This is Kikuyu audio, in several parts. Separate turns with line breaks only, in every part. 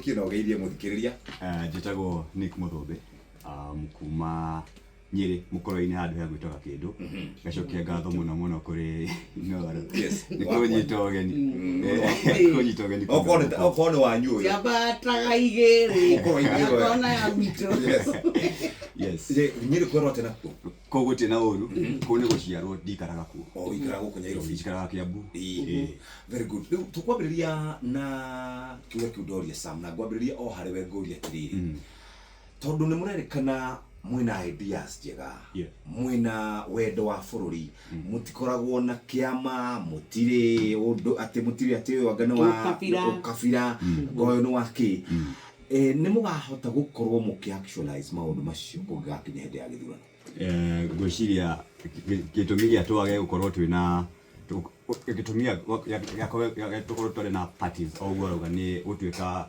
Wĩyũkie na ũgeithie mũthikĩrĩria.
Njĩtagwo Nick Mũthũmbĩ, kuma Nyĩrĩ mũkoro-inĩ handũ hegwĩtwo Gakĩndũ. Ngacokia ngatho mũno mũno kũrĩ Inooro nĩ kũnyita ũgeni. Kũnyita ũgeni kuma
Okorwo nĩ
gũkũ.
Okorwo nĩ wanyu ũyũ.
Ciambataga igĩrĩ.
Ũkorwo igĩrĩ.
Yakona ya gwitũ.
Yes.
Yes.
Nyĩrĩ kwerwo atĩa nakuo?
Kũu gũtirĩ na ũru, kũu nĩ gũciarwo ndikaraga kuo.
O ũikaraga gũkũ Nyairobi?
Njikaraga Kiambu.
Ĩĩ.
Ĩĩ.
Very good. Rĩu tũkwambĩrĩria na kĩũria kĩu ndoria Sam, na ngwambĩrĩria o harĩ we ngũria atĩrĩrĩ. Tondũ nĩ mũrerĩkana mwĩna ideas njega, mwĩna wendo wa bũrũri, mũtikoragwo na kĩama, mũtirĩ ũndũ atĩ mũtirĩ atĩ ũyũ anga nĩ wa
Ũkabira.
Ũkabira, anga ũyũ nĩ wa kĩ. Nĩ mũgahota gũkorwo mũkĩ actualize maũndũ macio kũngĩgakinya hĩndĩ ya gĩthurano?
Ngwĩciria gĩtũmi gĩa twage gũkorwo twĩna gĩtũmi gĩa tũkorwo tũtarĩ na parties o ũguo arauga nĩ gũtuĩka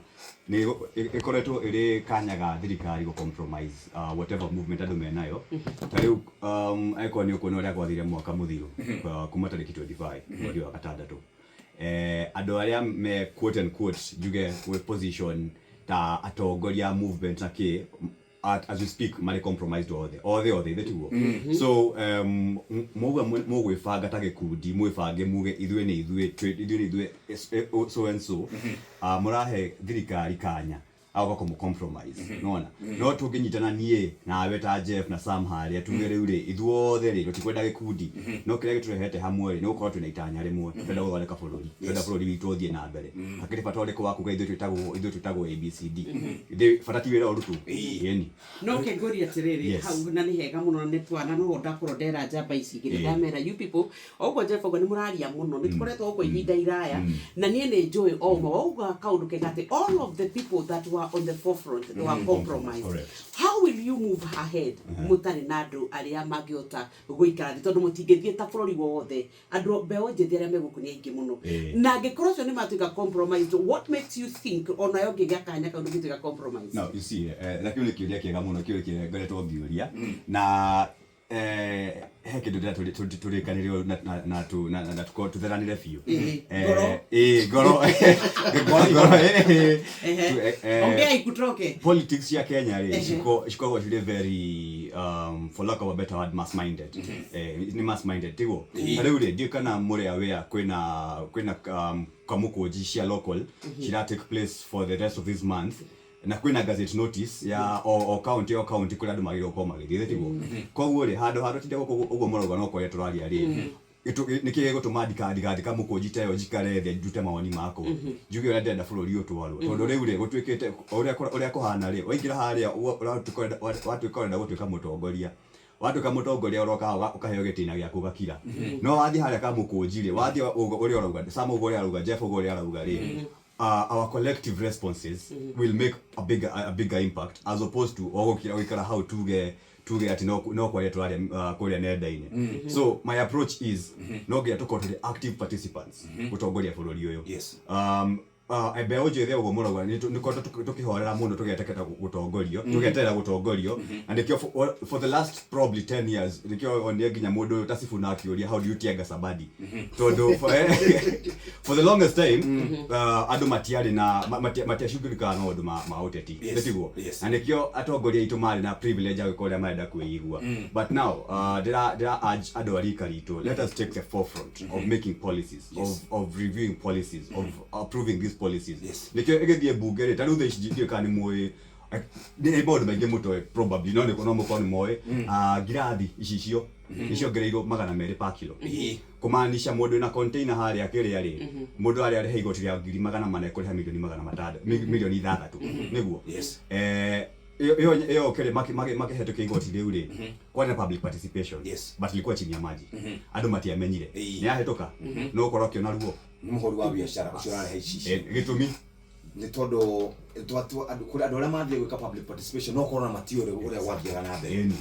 nĩ ĩkoretwo ĩrĩ kanya ga thirikari gũ compromise whatever movement andũ menayo. Ta rĩu angĩkorwo nĩ ũkuona ũrĩa gwathire mwaka mũthiru, kuma tarĩki 25 mweri wa gatandatũ, andũ arĩa me, quote and quote, njuge gwĩ position ta atongoria a movement na kĩ, as we speak marĩ compromised othe othe othe, ithe tiguo? So mauga mũgwĩbanga ta gĩkundi, mwĩbange muge ithuĩ nĩ ithuĩ, ithuĩ nĩ ithuĩ so and so, mũrahe thirikari kanya agoka kũmũ compromise nona. No tũngĩnyitana niĩ nawe ta Jeff na Sam harĩa, tuge rĩu rĩ ithuothe rĩ tũtikwenda gĩkundi, no kĩrĩa gĩtũrehete hamwe rĩ nĩ gũkorwo twĩna itanya rĩmwe, twenda gũthondeka bũrũri, twenda bũrũri witũ ũthiĩ na mbere. Hakĩrĩ bata ũrĩkũ wa kuga ithuĩ twĩtagwo ABCD? Ithuĩ bata ti wĩra ũrutwo. Ĩni.
No kengũria atĩrĩrĩ, hau na nĩ hega mũno na nĩ twana no ndakorwo ndera njamba ici igĩrĩ, ndamera you people o ũguo Jeff auga nĩ mũraria mũno, nĩ tũkoretwo gũkũ ihinda iraya na niĩ nĩ njũĩ o ũmwe wauga kaũndũ kega atĩ all of the people that were on the forefront, they were compromised. How will you move ahead mũtarĩ na andũ arĩa mangĩhota gũikara thĩ? Tondũ mũtingĩthiĩ ta bũrũri wothe, andũ mbeũ njĩthĩ arĩa me gũkũ nĩ aingĩ mũno, na angĩkorwo acio nĩ matuĩka compromised, what makes you think onayo ngĩgĩa kanya kau ndũngĩtuĩka compromised?
Now, you see, na kĩu nĩ kĩũria kĩega mũno, kĩũria kĩrĩa ngoretwo ngĩũria. Na he kĩndũ ndĩrenda tũrĩkanĩre na tũkorwo tũtheranĩre biũ.
Ngoro.
Ĩĩ, ngoro. Ngoro, ĩĩ.
Ongea ikutoke.
Politics cia Kenya rĩ, cikoragwo cirĩ very, for lack of a better word, mass minded. Nĩ mass minded, tiguo? Ta rĩu rĩ, ndiũĩ kana mũrĩ aware kwĩna kamũkũnji cia local cira take place for the rest of this month, na kwĩna gazette notice ya o county kũrĩa andũ magĩrĩirwo gũkorwo magĩthiĩ, tiguo? Koguo rĩ, handũ ha tũtinde gũkũ ũguo mũrauga no kwaria tũraria rĩ, nĩkĩ gĩgũtũma ndigathika mũkũnji ta ĩyo, njikare thĩ ndute mawoni makwa, njuge ũrĩa ndĩrenda bũrũri ũtwarwo? Tondũ rĩu rĩ gũtuĩkĩte o ũrĩa kũhana rĩ, waingĩra harĩa watuĩka ũrenda gũtuĩka mũtongoria, watuĩka mũtongoria ũroka hau ũkaheo gĩtĩna gĩaku ũgakira. No wathiĩ harĩa kamũkũnji rĩ, wathiĩ ũguo ũrĩa ũrauga Sam, ũguo ũrĩa arauga Jeff, ũguo ũrĩa arauga rĩ, our collective responses will make a bigger impact as opposed to ogũkira gũikara hau tuge atĩ no kwaria tũraria kũrĩa nenda-inĩ. So my approach is no nginya tũkorwo tũrĩ active participants gũtongoria bũrũri ũyũ. Mbeũ njĩthĩ ũguo mũrauga nĩ koretwo tũkĩhorera mũno tũgetekera gũtongorio, tũgeterera gũtongorio, na nĩkĩo for the last probably 10 years nĩkĩo onire nginya mũndũ ũyũ ta Sifuna akĩũria, "How do you tienga somebody?" Tondũ for the longest time andũ matiarĩ na matiacugurikaga na maũndũ ma ũteti. Nĩtiguo?
Yes.
Na nĩkĩo atongoria aitũ marĩ na privilege ya gwĩka ũrĩa marenda kwĩigua. But now ndĩra urge andũ a rika ritũ, let us take the forefront of making policies, of reviewing policies, of approving these policies. Nĩkĩo ĩgĩthiĩ mbunge rĩ, ta rĩu thaa ici ndiũĩ kana nĩ mũĩ, nĩ maũndũ maingĩ mũtoĩ probably, no no mũkorwo nĩ moĩ. Ngirathi ici icio nĩ ciongereirwo 200 per kilo, kũmaanisha mũndũ wĩna container harĩa kĩrĩa rĩ, mũndũ harĩa arĩha igoti rĩa 400,000 ekũrĩha milioni 600, 6 milioni, nĩguo?
Yes.
Ĩyo kĩrĩ makĩhetũkia igoti rĩu rĩ, kwarĩ na public participation, but ilikuwa chini ya maji, andũ matiamenyire. Nĩ yahĩtũka no ũkorwo ũkĩona ruo.
Nĩ mũhũri wa biacara ũcio ũrarehe ici.
Gĩtũmi?
Nĩ tondũ kũrĩ andũ arĩa mathiĩ gwĩka public participation no korwo na matiũĩ ũrĩa gwathiaga na mbere.
Ĩni.